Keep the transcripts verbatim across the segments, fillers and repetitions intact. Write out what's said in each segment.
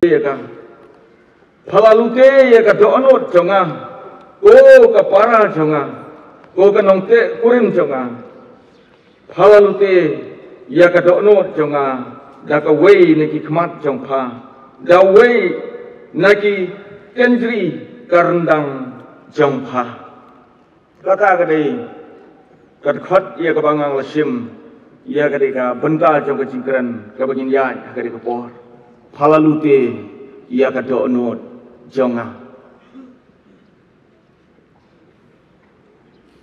ïa ka. Pha la lute ïa ka dohnud jong nga, ko ka para jong nga, ko ka nongteh kurim jong nga. Pha la lute ïa ka dohnud jong nga da kawei na ki khmat jong pha, da uwei na ki kynjri ka ryndang jong pha. Kata ka dei ka dkhot ïa kaba nga la shim ïa ka dei ka bynta jong ka jingkren kaba ngin ïaid ha ka dei ka por. Pha la lute ïa ka dohnud jong nga.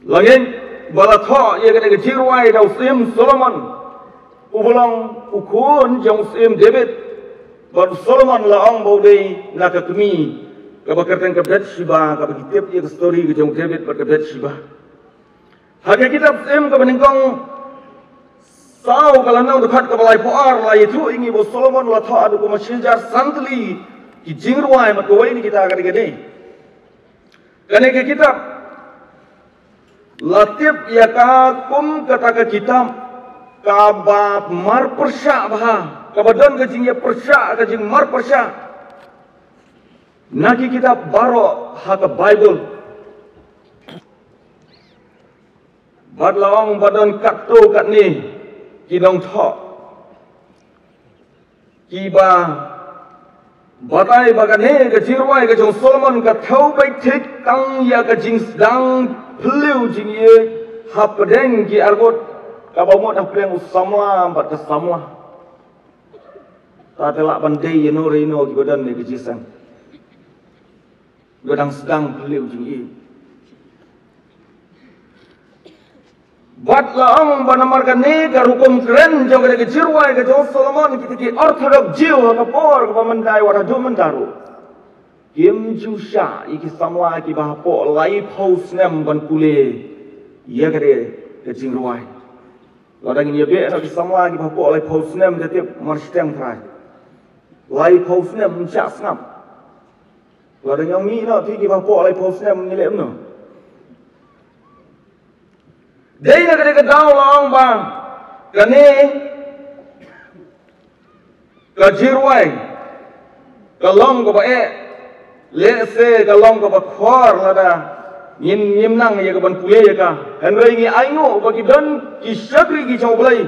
La ngeit ba la thoh ïa ka dei ka jingrwai da u Syiem Solomon, uba long u khun jong u Syiem David. Bad u Solomon la ong ba u dei na ka kmie kaba kyrteng ka Bathsheba, kaba ki tip ïa ka story ka jong u David bad ka Bathsheba. Ha ka kitab Syiem kaba nyngkong saw ka lynnong dkhot kaba laiphew ar la ïathuh ïa ngi ba u Solomon la thoh haduh kumba shi hajar san tylli ki jingrwai, bad kawei na kita ka dei kane. Kane ka kitab la tip ïa ka kum kata ka kitab kaba mar pyrshah bha, kaba don ka jingïapyrshah, ka jingmar pyrshah na ki kitab baroh ha ka Baibl. Bad la ong ba don katto katne ki nongthoh kiba batai ba kane ka jingrwai ka jong u Solomon ka thew beit thik tang ïa ka jingsdang phylliew jingïeit hapdeng ki arngut, kaba mut hapdeng u samla bad ka samla. Te lah ban dei ïano re ïano kiba don ne ka jingïaseng, ba dang sdang phylliew jingïeit. Bad la ong ba namar kane ka rukom kren jong kane ka jingrwai ka jong u Solomon, kita ki Orthodox Jew ha ka por kaba mynta wat haduh mynta ruh kim ju shah ïa ki samla kiba hapoh laiphew snem ban pule ïa kane ka jingrwai. Lada ngin ïa beh noh ki samla kiba hapoh laiphew snem, te tip mar shiteng trai. Laiphew snem ym shah sngap. Lada ngi ong mih noh ki kiba hapoh laiphew snem, ngi leh kumno? Dei na kane ka daw la ong ba kane ka jingrwai ka long kaba eh, lehse ka long kaba khor lada ngin, ngim nang ïa ka ban pule ïa ka. Hynrei ngi ainguh ba ki don ki shakri ki jong U Blei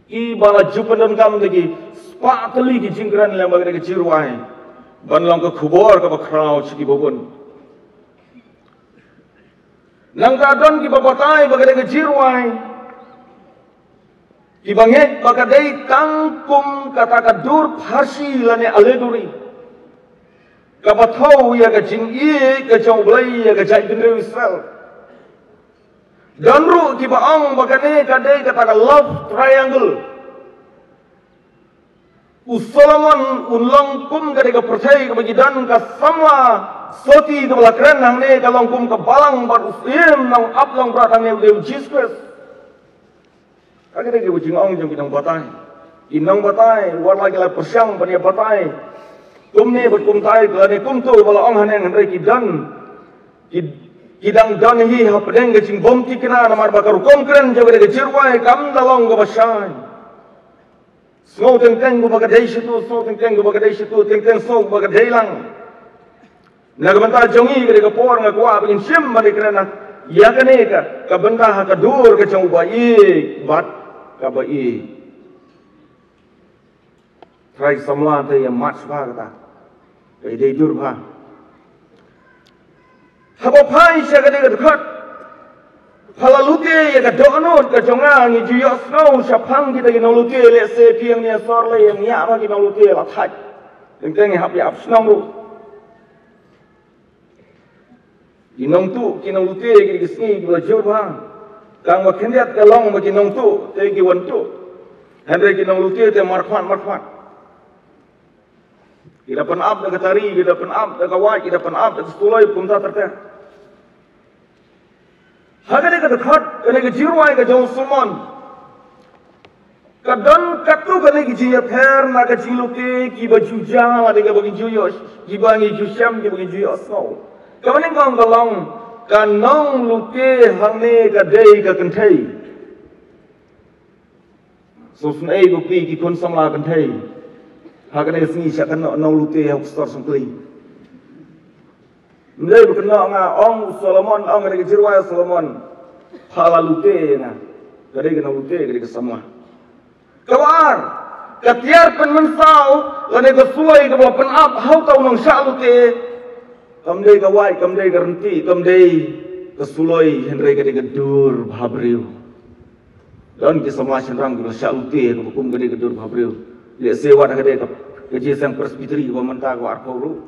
kiba la ju pyndonkam da ki spah tylli ki jingkren lem bad ka jingrwai ban long ka khubor kaba khraw sha kiba bun. Nangta don kiba batai ba ka dei ka jingrwai kiba ngeit ba ka dei tang kum kata ka dur pharshi lane allegory kaba thew ïa ka jingïeit ka jong U Blei ïa ka jaitbynriew Israel. Don ruh kiba ong ba kane ka dei kata ka love triangle. U Solomon un long kum ka dei ka pyrthei kaba ki don ka samla soti kaba la kren hangne, ka long kum ka balang, bad u Syiem nongap long bad hangne u dei u Jisu Khrist. Ka dei ka jingong jong ki nongbatai. Ki nongbatai wat la ki la pyrshang ban ïa batai kumne bad kumtai, lane kumto ba la ong haneng, hynrei ki don, ki, ki dang don hi hapdeng ka jingbymtikna namar ba ka rukom kren jong ka dei ka jingrwai kam da long kaba shai. Sngew teng teng kumba ka dei shitu, sngew teng teng kumba ka dei shitu, teng teng sngew kumba ka dei lang. Na ka bynta jong ngi ka dei ka por nga kwah ba ngin shim bad ngin kren ïa kane ka, ka bynta ha ka dur ka jong u baieit bad ka baieit. Trai samla te ïa mat sha kata. Ka dei dur bha. Haba phai sha kane ka dkhot, pha la lute ïa ka dohnud ka jong nga, ngi ju ïohsngew shaphang kita ki nonglute, lehse phi ïa ngi sor lei ïa ngi ïa ba ki nonglute la thait. Teng teng ngi hap ïa ap shnong ruh. Ki nongtuh ki nonglute ki dei ki sngi kiba la jur bha. Tang ba khyndiat ka long ba ki nongtuh te ki wan tuh. Hynrei ki nonglute te markhmat markhmat. Ki da pynap da ka tari, ki da pynap da ka wait, ki da pynap da ka suloi, kumta ter ter. Ha kane ka dkhot, kane ka jingrwai ka jong u Solomon, ka don katto katne ki jingïapher na ka jinglute kiba ju jia, lane kaba ngi ju ïoh, kiba ngi ju shem, kiba ngi ju ïohsngew. Kaba nyngkong ka long, ka nonglute hangne ka dei ka kynthei. Sngewsynei ba phi ki khun samla kynthei Ha kane ka sngi shah kynnoh nonglute ha u Pastor Songkli. Ym dei ba kynnoh nga, ong u Solomon, ong kane ka jingrwai u Solomon. Pha la lute ïa nga. Ka dei ka nonglute, ka dei ka samla. Kaba ar, ka tiar pynmynsaw lane ka suloi kaba la pynap ha uta u nongshah lute. Kam dei ka wait, kam dei ka rynti, kam dei ka suloi, hynrei ka dei ka dur bhabriew. Don ki samla shynrang kiba la shah lute kaba kum ka dei ka dur bhabriew. Lehse wat ka dei ka, ka jingïaseng Presbytery kaba mynta kaba arphew ruh.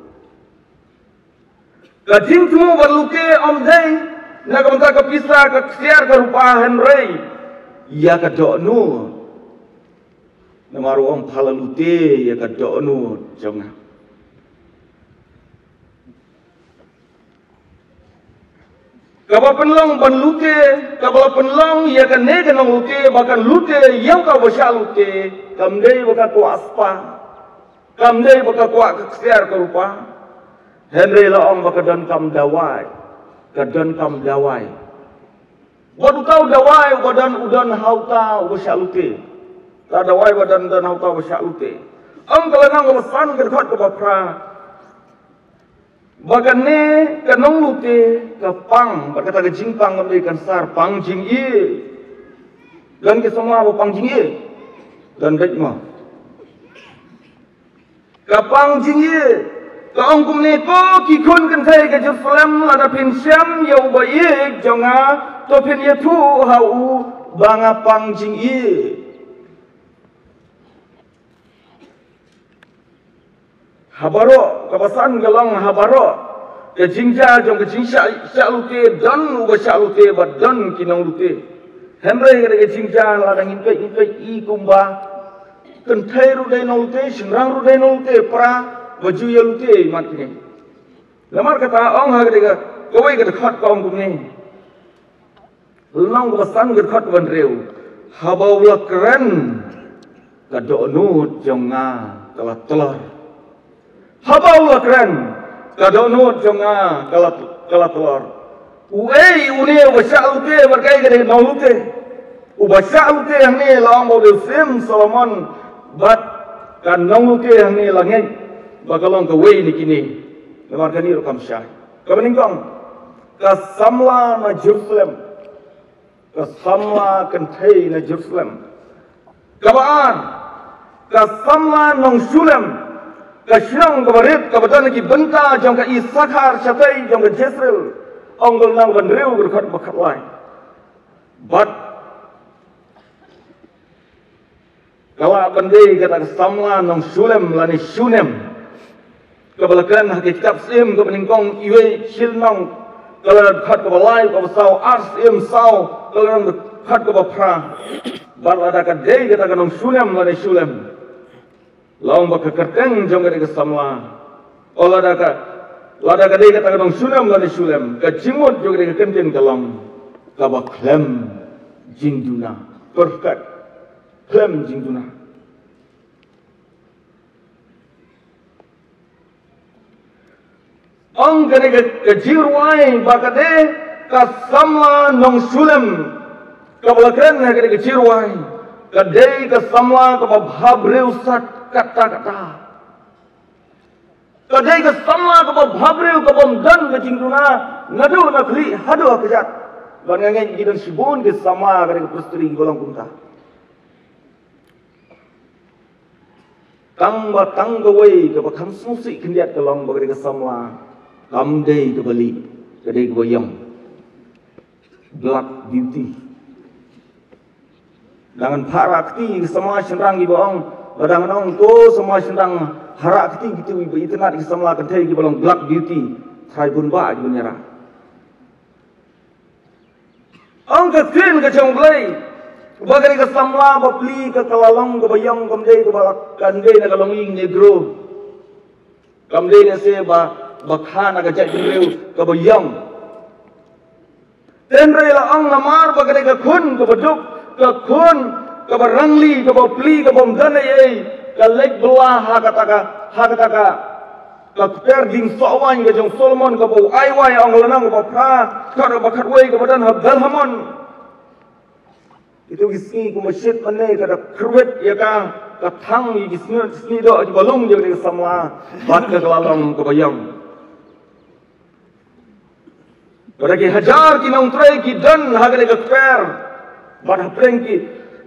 Ka jingthmu ban lute ym dei na ka bynta ka pisa, ka ksiar, ka rupa, hynrei ïa ka dohnud. Namar u ong pha la lute ïa ka dohnud jong nga. Kaba pynlong ban lute, kaba la pynlong ïa kane ka nonglute ba kan lute ïa uta uba shah lute, kam dei ba ka kwah spah, kam dei ba ka kwah ka ksiar ka rupa. Hynrei la ong ba ka donkam dawai, ka donkam dawai. Wat uta u dawai uba don, u don ha uta uba shah lute. Uta dawai ba don, don ha uta uba shah lute. Ong ka lynnong kaba san, ka dkhot kaba phra. Ba kane ka nonglute ka pang, bad kata ka jingpang kam dei kan sar, pang jingïeit. Don ki samla ba pang jingïeit? Don beit mo. Ka pang jingïeit. Ka ong kumne, ko ki khun kynthei ka Jerusalem, lada phin shem ïa uba ïeit jong nga, to phin ïathuh ha u ba nga pang jingïeit. Ha baroh, kaba san ka long ha baroh ka jingjia jong ka jingshah, shah lute, don uba shah lute bad don ki nonglute. Hynrei ka dei ka jingjia lada ngin peit, ngin peit i kumba kynthei ruh dei nonglute, shynrang ruh dei nonglute, para ba ju ïa lute mat kine. Namar kata ong ha ka dei ka, kawei ka dkhot ka ong kumne. Lynnong kaba san, ka dkhot kaba hynriew. Haba u la kren, ka dohnud jong nga ka la tlor. Haba u la kren, ka dohnud jong nga ka la, ka la tlor. Uei une uba shah lute bad kaei ka dei ka nonglute? Uba shah lute hangne la ong ba u dei u Syiem Solomon, bad ka nonglute hangne la ngeit ba ka long kawei na kine. Namar kane ruh kam shai. Kaba nyngkong, ka samla na Jerusalem. Ka samla kynthei na Jerusalem. Kaba ar, ka samla nong Shunem. Ka shnong kaba rit, kaba don ki bynta jong ka Isakar shatei jong ka Jezreel. Ong ka lynnong kaba hynriew, ka dkhot ba khatlai. Bad ka lah ban dei kata ka samla nong Shunem lane Shunem. Kaba la kren ha ka kitab Syiem kaba nyngkong, iwei shi lynnong, ka la dkhot kaba lai, kaba saw, ar Syiem saw, ka la dkhot kaba phra. Bad lada ka dei kata ka nong Shunem lane Shulem, la ong ba ka kyrteng jong ka dei ka samla. O lada ka, lada ka dei kata ka nong Shunem lane Shulem, ka jingmut jong ka dei ka kyntien ka long kaba khlem jingduna. Perfect. Khlem jingduna. Ong kane ka, ka jingrwai ba ka dei ka samla nong Shunem. Kaba la kren ha kane ka jingrwai, ka dei ka samla kaba bhabriew sat katta katta. Ka dei ka samla kaba bhabriew, kaba ym don ka jingduna naduh na khlieh haduh ha kjat. Bad nga ngeit ki don shibun ki samla ha kane ka Presbytery kiba long kumta. Tang ba tang kawei kaba kham sngewsih khyndiat ka long ba ka dei ka samla kam dei kaba lieh, ka dei kaba ïong. Black beauty. Dang ngan phah rah kti ki samla shynrang kiba ong, ba dang ngan ong ko samla shynrang, phah rah kti kito kiba itynnad ki samla kynthei kiba long black beauty. Trai bun bah kiba ïarap. Ong ka ktien ka jong U Blei ba ka dei ka samla bapli ka, ka la long kaba ïong, kam dei kaba, kam dei na ka longïing Negro. Kam dei na se ba, ba kha na ka jaitbynriew kaba ïong. Hynrei la ong namar ba ka dei ka khun kaba duk, ka khun kaba rangli, kaba pli, kaba ym don ei ei, ka leit bylla ha kata ka, ha kata ka, ka kper dieng soh waiñ ka jong Solomon kaba u ai wai, ong lynnong kaba phra, dkhot ba khatwei, kaba don ha Baal-hamon. Kito ki sngi kumba shit mynne ka da kyrwit ïa ka, ka thang ïa ki sngi, sngi doh kiba lung jong ka samla bad ka la long kaba ïong. Bad ki hajar ki nongtrei ki don ha kane ka kper. Bad hapdeng ki,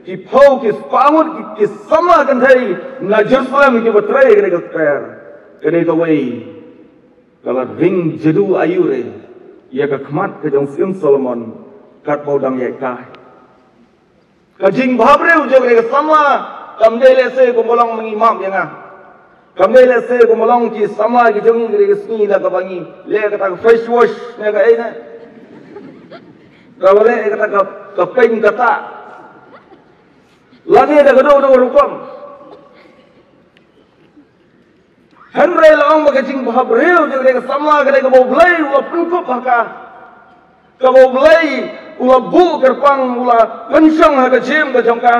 ki phew ki spah ngut ki, ki samla kynthei na Jerusalem kiba trei ha kane ka kper. Kane kawei ka la ring jadu aïu re ïa ka khmat ka jong Syiem Solomon katba u dang ïaid kai. Ka jingbhabriew jong ka samla kam dei lehse kumba long ma ngi, map ïa nga. Kam dei lehse kumba long ki samla ki jong ngi ka sngi da kaba ngi leh kata ka face wash ne ka ei ne. Kaba leh kata ka, ka peng kata. Lane da ka dei da ka rukom. Hynrei la ong ba ka jingbhabriew jong ka samla ka dei kaba U Blei u la pynkup ha ka. Kaba U Blei u la buh kyrpang, u la pynshong ha ka jingim ka jong ka.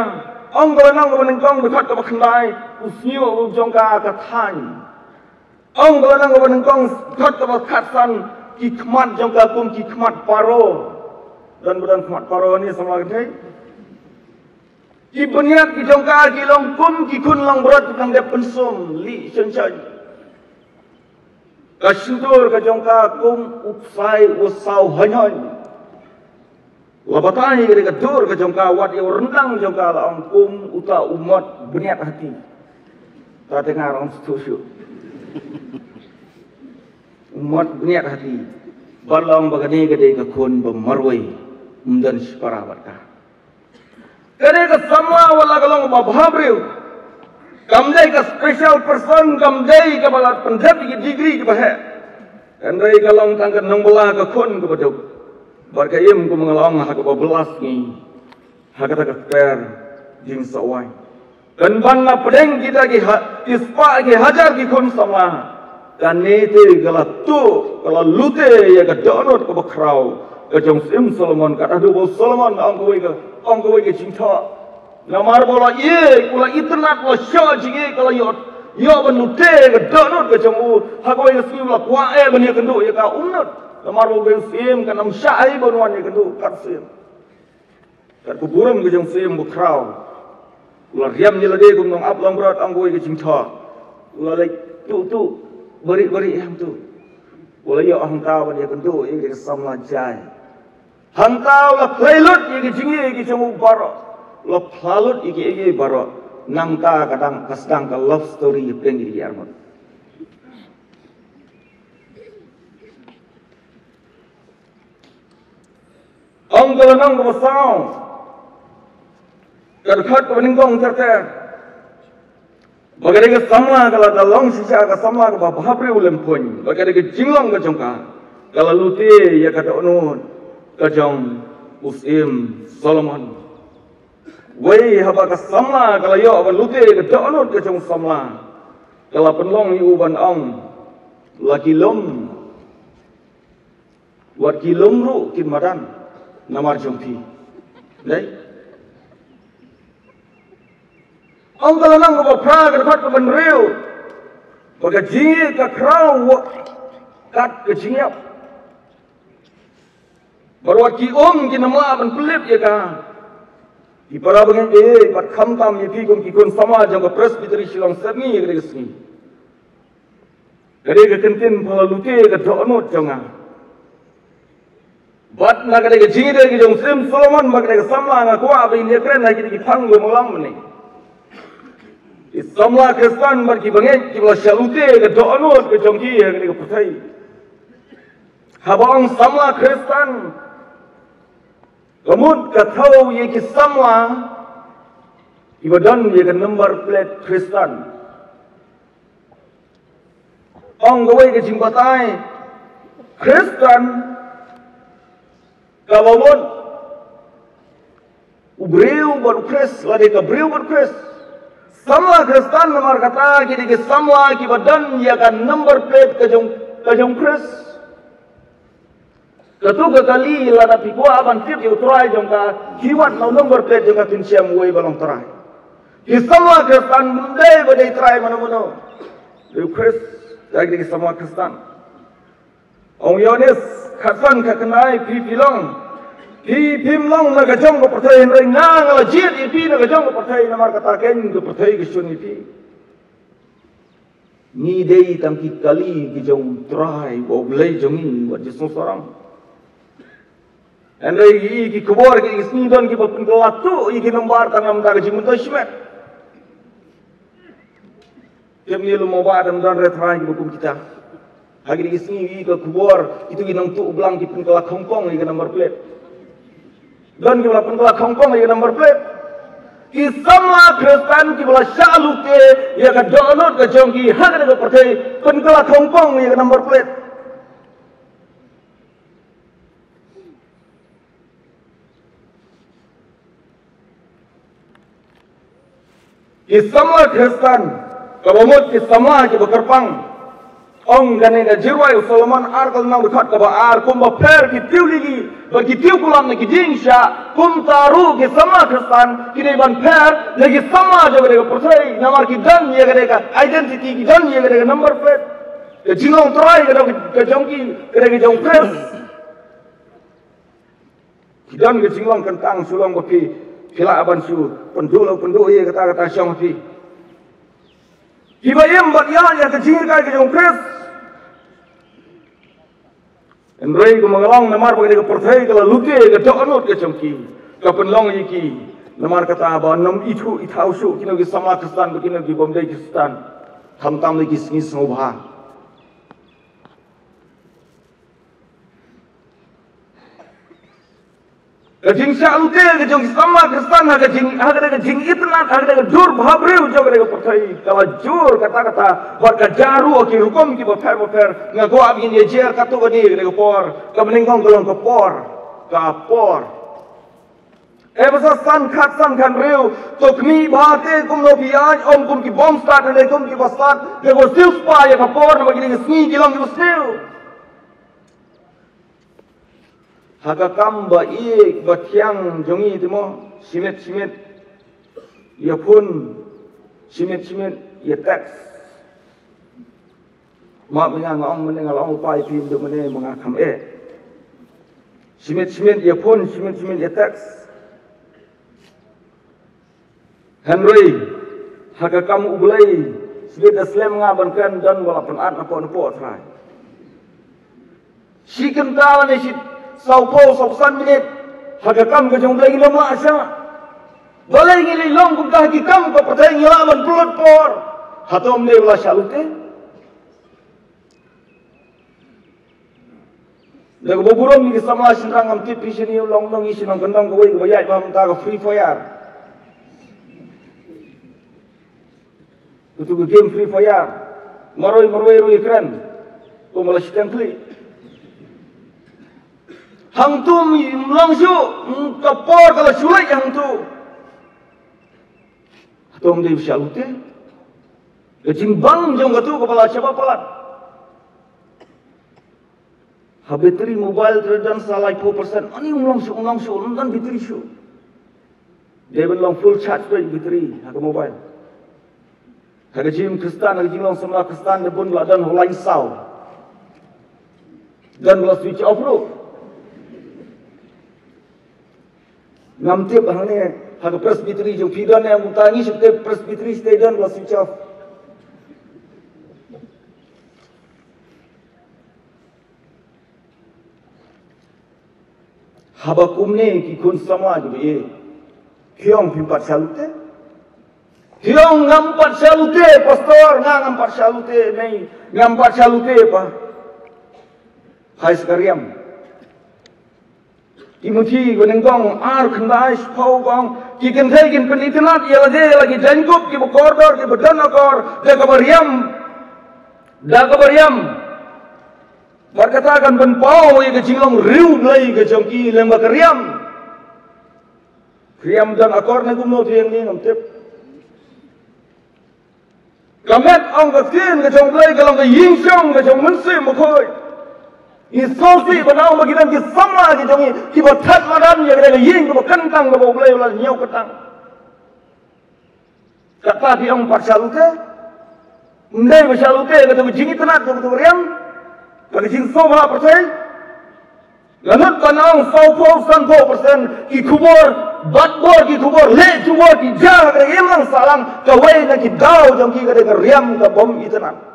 Ong ka lynnong kaba nyngkong dkhot kaba khyndai, u shñiuh jong ka ka thaiñ. Ong ka lynnong kaba nyngkong dkhot kaba khatsan, ki khmat jong ka kum ki khmat paro. Don ba don khmat paro ne samla kynthei? Ki bniat ki jong ka ki long kum ki khun langbrot ki dang dep pynsum, lih shynshaiñ. Ka shyntur ka jong ka kum u ksai u saw hynhyn. La batai ka dei ka dur ka jong ka, wat ïa u ryndang jong ka la ong kum uta u mot bniat hati. Ta te nga ong stu shu. U mot bniat hati. Bad la ong ba kane ka dei ka khun ba marwei. Ym don shipara bad ka. Ka dei ka samla wat la ka long ba bhabriew. Kam dei ka special person, kam dei kaba la pyndep ïa ki degree kiba heh. Hynrei ka long tang ka nongbylla, ka khun kaba duk. Bad ka im kumba nga la ong ha kaba bylla sngi. Ha kata ka kper jingsawai. Pynban na pdeng kita ki ha, ki spah ki hajar ki khun samla. Kane te ka la tuh, ka la lute ïa ka dohnud kaba khraw ka jong Syiem Solomon, ka haduh ba u Solomon ong kawei ka, ong kawei ka jingthoh. Namar ba u la ïeit, u la itynnad, u la shoh jingïeit, ka la ïoh, ïoh ban lute ïa ka dohnud ka jong u. Ha kawei ka sngi u la kwah eh ban ïakynduh ïa ka, um nud. Namar ba u syiem kan ym shah ei ban wan ïakynduh kat syiem. Kat ka burom ka jong u syiem bakhraw. U la riam ïa lade kum u nongap langbrot, ong kawei ka jingthoh. U la leit tuh tuh, barit barit hangtu. U la ïoh hangta ban ïakynduh ïa ka samla jai. Hangta u la khlei lut ïa ka jingïeit ka jong u baroh. U la phla lut ïa kiei kiei baroh. Nangta ka dang, ka sdang ka love story hapdeng ïa ki arngut. Ong ka lynnong kaba saw, ka dkhot kaba nyngkong ter ter, ba ka dei ka samla ka la da long shisha ka samla kaba bhabriew lem phuiñ, ba ka dei ka jinglong ka jong ka, ka la lute ïa ka dohnud ka jong u Syiem Solomon. Wei haba ka samla ka la ïoh ban lute ïa ka dohnud ka jong u samla, ka la pynlong ïa u ban ong, la ki lum, wat ki lum ruh kin madan namar jong phi. Dei? Ong ka lynnong kaba phra, ka dkhot kaba hynriew, ba ka jingïeit ka khraw kat ka jingïap. Bad wat ki um kin ym lah ban pynlip ïa ka. Ki para bangeit, eh, bad khamtam ïa phi kum ki khun samla jong ka Presbytery Shillong Sepngi ïa kane ka sngi. Ka dei ka kyntien ba la lute ka dohnud jong nga. Bad na ka dei ka jingïadei ka jong u Syiem Solomon bad ka dei ka samla, nga kwah ba ngin ïakren ha kine ki phang ba nga ong mynne. Ki samla Khristan bad ki bangeit kiba la shah lute ka dohnud ka jong ki ha kane ka pyrthei. Haba ong samla Khristan, ka mut ka thew ïa ki samla kiba don ïa ka number plate Khristan. Ong kawei ka jingbatai, Khristan kaba mut u briew bad u Khrist, lane ka briew bad u Khrist. Samla Khristan namar kata ki dei ki samla kiba don ïa ka number plate ka jong, ka jong u Khrist. Kato ka kali, lada phi kwah ban tip ïa u trai jong ka, phi wad na u number plate jong ka, phin shem uwei ba long trai. Ki samla Khristan ym dei ba dei trai mano mano. Dei u Khrist, dei ki samla Khristan. Ong Ïoannis khatsan khatkhyndai, phi phi long Phi phim long na ka jong ka pyrthei, hynrei nga nga la jied ïa phi na ka jong ka pyrthei, namar kata keiñ ka pyrthei ka shun ïa phi. Ngi dei tang ki kali ki jong U Trai, U Blei jong ngi, wat ju sngewsarong. Hynrei ïa ki khubor ki sngi don kiba pynkylla tuh ïa ki nombar tang namar ka jingmyntoi shimet. Te mynta lum ba dang don re trai kiba kum kita. Ha kine ki sngi ïa ka khubor, ïa ki nongtuh blang ki pynkylla khongpong ïa ka number plate. Don kiba la pynkylla khongpong ïa ka number plate. Ki samla Khristan kiba la shah lute ïa ka dohnud ka jong ki ha kane ka pyrthei, pynkylla khongpong ïa ka number plate. Ki samla Khristan, kaba mut ki samla kiba kyrpang. Ong kane ka jingrwai u Solomon, ar Kynrad dkhot kaba ar, kumba pher ki tiew lili bad ki tiew kulam na ki dieng shah, kumta ruh ki samla Khristan ki dei ban pher na ki samla jong kane ka pyrthei, namar ki don ïa kane ka identity, ki don ïa kane ka number plate. Ka jinglong trai ka jong ki, ka jong ki, ka jong Khrist. Ki don ka jinglong kyntang, shu long ba phi, phi lah ban shu pynduh la pynduh ïa kata kata shong phi. Kiba im bad ïa, ïa ka jingïakai ka jong Khrist. Hynrei kumba nga long, namar ba ka dei ka pyrthei ka la lute ka dohnud ka jong ki, ka pynlong ïa ki. Namar kata ba nym ithuh ithaw shuh kino ki samla Khristan bad kino ki bym dei Khristan. Khamtam ïa ki sngi sngewbha. Ka jingshah lute ka jong ki samla Khristan ha ka jing, ha ka, ka jingitynnad, ha ka, ka dur bhabriew jong ka, ka pyrthei ka la jur katta katta bad ka jaru ki rukom kiba pher bapher. Nga kwah ba ngin ïa jer katto katne ka por. Kaba nyngkong ka long ka por, ka por. Ephesos san khat san khathynriew, to khmih bha te kumno phi ïaid, ym kum ki bym stad ne kum kiba stad, te ko siewspah ïa ka por, namar kine ki sngi ki long kiba sniew. Ha ka kam ba ïeit ba thiang jong ngi te mo, shimet shimet ïa phone, shimet shimet ïa text. Ma mynne nga ong mynne nga la ong pa ïa phi mynne ma nga kham eh. Shimet shimet ïa phone, shimet shimet ïa text. Hynrei ha ka kam U Blei, sbit da slem nga ban kren, don ba la pynat napoh napoh Trai. Shi kynta lane shi sawphew sawphew san minit ha ka kam ka jong U Blei ngim lah shuh. Balei ngi leit long kumta ha ki kam ka pyrthei, ngi lah ban pynlut por? Hato ym dei ba la shah lute? Da kaba burom ïa ki samla shynrang, ngam tip phi shane, u long nongkyndong kawei kaba ïaid bha mynta, ka Free Fire. Utu ka game Free Fire. Marwei marwei ruh ïa kren. Kumba la shiteng khlieh. Hangtu ym long shuh, ka por ka la shu leit hangtu. Hato ym dei ba shah lute? Ka jingbang jong katu kaba la shah palat. Ha battery mobile te don sa laiphew percent. Ani ym long shuh, ym long shuh, ym don battery shuh. Dei ban long full charge beit battery ha ka mobile. Ha ka jingim Khristan, ha ka jinglong samla Khristan, dei bun ba la don ha u lain saw. Don ba la switch off ruh. Ngam tip hangne ha ka Presbytery jong phi don ne em, kumta ngi shu tip Presbytery shu tip don ba la switch off. Haba kumne ki khun samla kiba ïeit, phi ong phim pat shah lute? Phi ong ngam pat shah lute, pastor, nga ngam pat shah lute, mei, ngam pat shah lute pa. Hai sa ka riam. Timothy ka nyngkong ar khyndai shiphew ka ong, ki kynthei kin pynitynnad ïa lade ïa la ki jaiñkup kiba kordor kiba don akor da kaba riam. Da kaba riam. Bad kata kan pynpaw ïa ka jinglong riewblei ka jong ki lyngba ka riam. Riam don akor ne kumno te ïa ngi ngam tip. Ka met, ong ka ktien ka jong U Blei, ka long ka ïingshong ka jong U Mynsiem Bakhuid. Ngi sngewsih ba na ong ba ki don ki samla ki jong ngi kiba thad madan ïa ka ïing kaba kyntang kaba U Blei u la ñiew kyntang. Kata phi ong pat shah lute? Ym dei ba shah lute, kata ka jingitynnad, kata ka riam, kata ka jingsngewbha pyrthei. Nga nud ban ong saw phew san phew percent ki khubor, bat bor ki khubor, leh khubor ki jia ha ka imlang sahlang, kawei na ki daw jong ki ka dei ka riam ka bom itynnad.